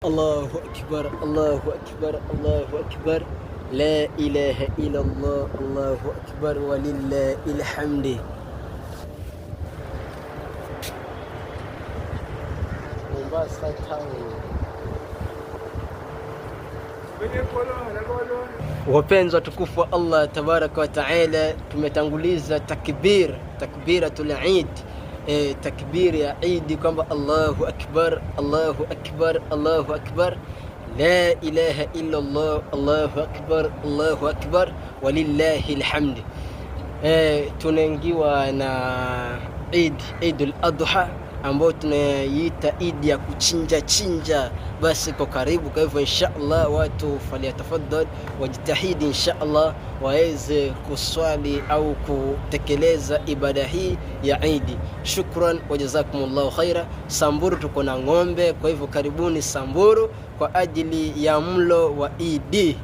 Allahu akbar, Allahu akbar, Allahu akbar, la ilaha illa Allah, Allahu akbar walillahil hamdi. Mombasa town. Wapenzi watukufu wa Allah tabaraka wa taala, tumetanguliza takbir, takbiratul Eid, takbir ya Eid kwamba Allahu akbar, Allahu akbar, Allahu akbar, la ilaha illa Allah, Allahu akbar, Allahu akbar walillahi alhamd. Tunaingiwa na Eid, Eidul Adha ambayo tunaiita Eid ya kuchinja chinja, basi kwa karibu. Kwa hivyo insha Allah watu faliyatafadhal wajitahidi insha Allah waweze kuswali au kutekeleza ibada hii ya Eid. Shukran wa jazakumullahu khaira. Samburu tuko na ng'ombe, kwa hivyo karibuni Samburu kwa ajili ya mlo wa Eid.